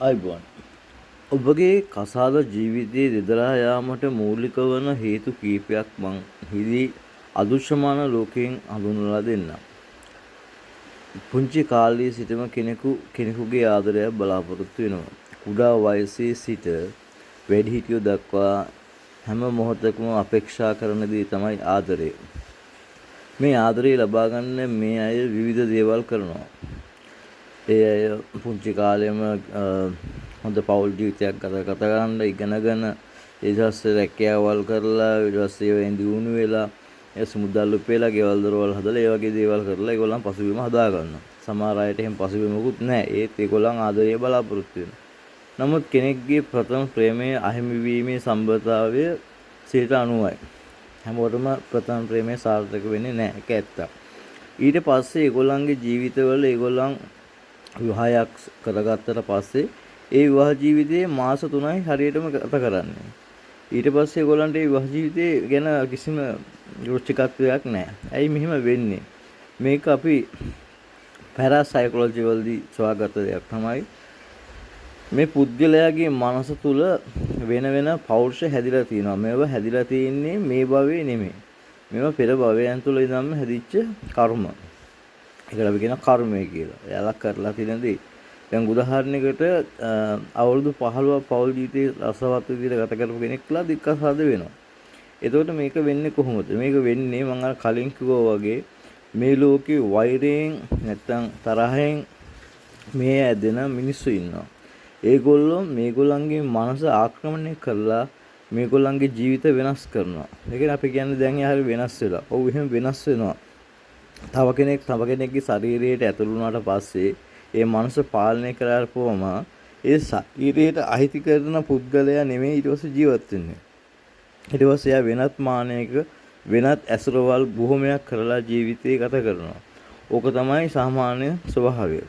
ආයුබෝවන්. ඔබගේ කසාද ජීවිතයේ දෙදරා යාමට මූලික වන හේතු කීපයක් මං හිදී අදෘශ්‍යමාන ලෝකයෙන් හඳුන්වලා දෙන්නම්. පුංචි කාලයේ සිටම කෙනෙකු කෙනෙකුගේ ආදරයක් බලාපොරොත්තු වෙනවා. කුඩා වයසේ සිට වැඩිහිටියෝ දක්වා හැම මොහොතකම අපේක්ෂා කරන දේ තමයි ආදරය. මේ ආදරය ලබා ගන්න මේ අය විවිධ දේවල් කරනවා. ඒ අය පුංචි කාලෙම හොඳ පවුල් ජීවිතයක් ගත ගත කරන්න ඉගෙනගෙන ඊට පස්සේ රැකියාවල් කරලා ඊට පස්සේ ඒවෙන් දියුණු වෙලා ඊට පස්සේ මුදල් උපයලා ගෙවල් දොරවල් හදලා ඒ වගේ දේවල් කරලා ඒගොල්ලන් පසුබිම හදා ගන්නවා. සමහර අයට එහෙම පසුබිමකුත් නැහැ. ඒත් ඒගොල්ලන් ආදරය බලාපොරොත්තු වෙනවා. නමුත් කෙනෙක්ගේ ප්‍රථම ප්‍රේමය අහිමි වීමේ සම්භවතාවය 90%යි. හැමෝටම ප්‍රථම ප්‍රේමය සාර්ථක වෙන්නේ නැහැ. ඒක ඇත්තක්. ඊට පස්සේ ඒගොල්ලන්ගේ ජීවිතවල ඒගොල්ලන් විවාහයක් කරගත්තට පස්සේ ඒ විවාහ ජීවිතයේ මාස 3යි හරියටම ගත කරන්නේ. ඊට පස්සේ ඒගොල්ලන්ට ඒ විවාහ ජීවිතේ ගැන කිසිම රුචිකත්වයක් නැහැ. ඇයි මෙහෙම වෙන්නේ? මේක අපි පැරාසයිකොලොජි වලදී සොයාගත්ත දෙයක් තමයි. මේ පුද්ගලයාගේ මනස තුල වෙන වෙන පෞරුෂ හැදිලා තියෙනවා. මේවා හැදිලා තියෙන්නේ මේ භවයේ නෙමෙයි. මේවා පෙර භවයන් තුල ඉඳන්ම හැදිච්ච කර්ම. ඒකට අපි කියනවා කර්මය කියලා. එයාලා කරලා තියෙන දේ. දැන් උදාහරණයකට අවුරුදු 15ක් පෞල් ජීවිතේ රසවත් විදිහට ගත කරපු කෙනෙක්ලා දික්කසාද වෙනවා. එතකොට මේක වෙන්නේ කොහොමද? මේක වෙන්නේ මං අර කලින් කිව්වා වගේ මේ ලෝකේ වෛරයෙන් නැත්තම් තරහෙන් මේ ඇදෙන මිනිස්සු ඉන්නවා. ඒගොල්ලෝ මේගොල්ලන්ගේ මනස ආක්‍රමණය කරලා මේගොල්ලන්ගේ ජීවිත වෙනස් කරනවා. ඒ කියන්නේ අපි කියන්නේ දැන් එයා හරි වෙනස් වෙලා. ඔව් එහෙම වෙනස් වෙනවා. තව කෙනෙක් තව කෙනෙක්ගේ ශරීරයට ඇතුළු වුණාට පස්සේ ඒ මනස පාලනය කරපුවම ඒ ශරීරයට අහිති කරන පුද්ගලයා නෙමෙයි ඊට පස්සේ ජීවත් වෙන්නේ. ඊට පස්සේ එයා වෙනත් මානයක වෙනත් ඇසුරවල් බොහොමයක් කරලා ජීවිතේ ගත කරනවා. ඕක තමයි සාමාන්‍ය ස්වභාවය.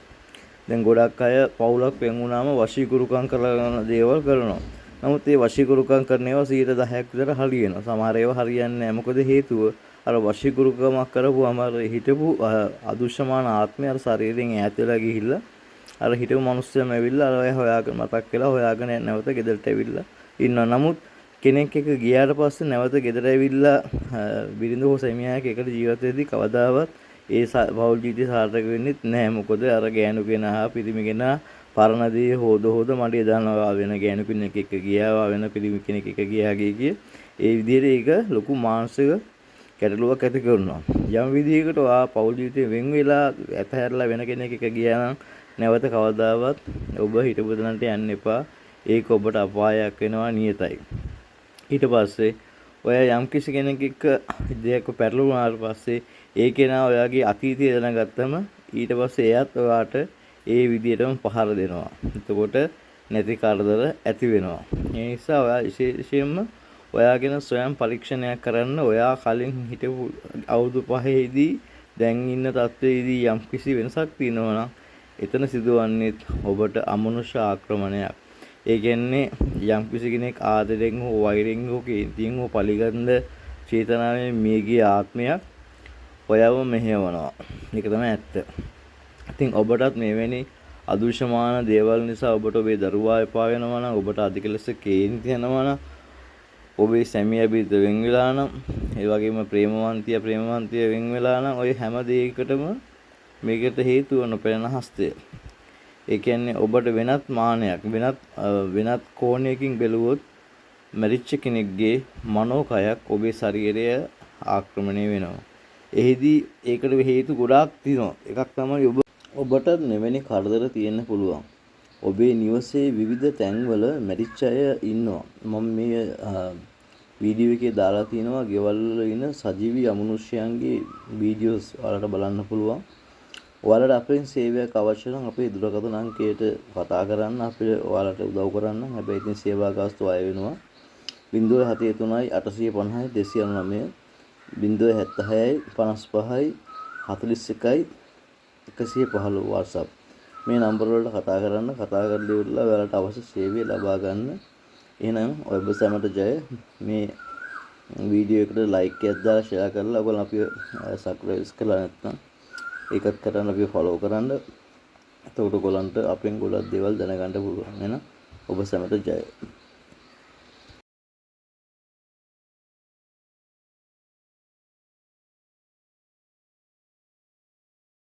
දැන් ගොඩක් අය පවුලක් වෙන් වුණාම වශීකුරුකම් කරන දේවල් කරනවා. නමුත් ඒ වශීකුරුකම් කරන ඒවා 10%ක් විතර හරියනවා. සමහර ඒවා හරියන්නේ නැහැ. මොකද හේතුව අර වශීකුරුකමක් කරපුවම අර හිටපු අදෘශ්‍යමාන ආත්මය අර ශරීරයෙන් ඈත් වෙලා ගිහිල්ලා අර හිටපු මිනිස්සුම ඇවිල්ලා අර අය හොයාගෙන මතක් වෙලා හොයාගෙන නැවත ගෙදරට ඇවිල්ලා ඉන්නවා. නමුත් කෙනෙක් එක්ක ගියාට පස්සේ නැවත ගෙදර ඇවිල්ලා බිරිඳ හෝ සැමියා එක්ක එකට ජීවත් වෙද්දී කවදාවත් ඒ පෞල් ජීවිතය සාර්ථක වෙන්නෙත් නැහැ. මොකද අර ගෑනු කෙනා හා පිරිමි කෙනා පරණ දේ හොද හොද මඩේ දානවා. වෙන ගෑනු කෙනෙක් එක්ක ගියා, වෙන පිරිමි කෙනෙක් එක්ක ගියා කිය කිය ඒ විදිහට ඒක ලොකු මානසික ගැටලුවක් ඇති කරනවා. යම් විදිහකට ඔයා පෞල් ජීවිතයෙන් වෙන් වෙලා ඇතහැරලා වෙන කෙනෙක් එක්ක ගියා නම් නැවත කවදාවත් ඔබ හිටපු තැනට යන්න එපා. ඒක ඔබට අපායක් වෙනවා නියතයි. ඊට පස්සේ ඔයා යම් කිසි කෙනෙක් එක්ක දෙයක් පැටලුණාට පස්සේ ඒ කෙනා ඔයාගේ අතීතය දැනගත්තම ඊට පස්සේ එයාත් ඔයාට ඒ විදිහටම පහර දෙනවා. එතකොට නැති කරදර ඇති වෙනවා. ඒ නිසා ඔයා විශේෂයෙන්ම ඔයා ගැන ස්වයං පරීක්ෂණයක් කරන්න. ඔයා කලින් හිටපු අවුරුදු පහේදී දැන් ඉන්න තත්ත්වයේදී යම් කිසි වෙනසක් තියෙනවා නම් එතන සිදුවන්නේ ඔබට අමනුෂ්‍ය ආක්‍රමණයක්. ඒ කියන්නේ යම් කිසි කෙනෙක් ආදරෙන් හෝ වෛරෙන් හෝ කේන්තියෙන් හෝ පලිගන්ධ චේතනාවෙන් මියගිය ආත්මයක් ඔයාව මෙහෙයවනවා. ඒක තමයි ඇත්ත. ඉතින් ඔබටත් මෙවැනි අදෘශ්‍යමාන දේවල් නිසා ඔබට ඔබේ දරුවා එපා වෙනවා නම්, ඔබට අධික ලෙස කේන්ති යනවා නම්, ඔබේ සැමියා බිරිඳ වෙන් වෙලා නම්, ඒ වගේම ප්‍රේමවන්තිය වෙන් වෙලා නම්, ඔය හැම දෙයකටම මේකට හේතුව නොපෙනෙන හස්තය. ඒ කියන්නේ ඔබට වෙනත් මානයක්, වෙනත් කෝණයකින් බැලුවොත් මැරිච්ච කෙනෙක්ගේ මනෝකයක් ඔබේ ශරීරය ආක්‍රමණය වෙනවා. එහිදී ඒකට හේතු ගොඩාක් තියෙනවා. එකක් තමයි ඔබට මෙවැනි කරදර තියෙන්න පුළුවන්. ඔබේ නිවසේ විවිධ තැන්වල මැරිච්ච අය ඉන්නවා. මම මේ වීඩියෝ එකේ දාලා තියෙනවා ගෙවල් වල ඉන්න සජීවී අමනුෂ්‍යයන්ගේ වීඩියෝස් ඔයාලට බලන්න පුළුවන්. ඔයාලට අපෙන් සේවයක් අවශ්‍ය නම් අපේ දුරකථන අංකයට කතා කරන්න, අපිට ඔයාලට උදව් කරන්න. හැබැයි ඉතින් සේවා ගාස්තු අය වෙනවා. 073 850 299, 076 55 41 115 WhatsApp. මේ නම්බර වලට කතා කරන්න. කතා කරලා ඉවරලා ඔයාලට අවශ්‍ය සේවය ලබා ගන්න. එහෙනම් ඔබ සැමට ජය. මේ වීඩියෝ එකට ලයික් එකක් දාලා ෂෙයා කරලා ඔයගොල්ලෝ අපිව සබ්ස්ක්‍රයිබ් කරලා නැත්නම් ඒකත් කරන්න, අපිව ෆලෝ කරන්න. එතකොට ඔයගොල්ලන්ට අපෙන් ගොඩක් දේවල් දැනගන්න පුළුවන්. එහෙනම් ඔබ සැමට ජය.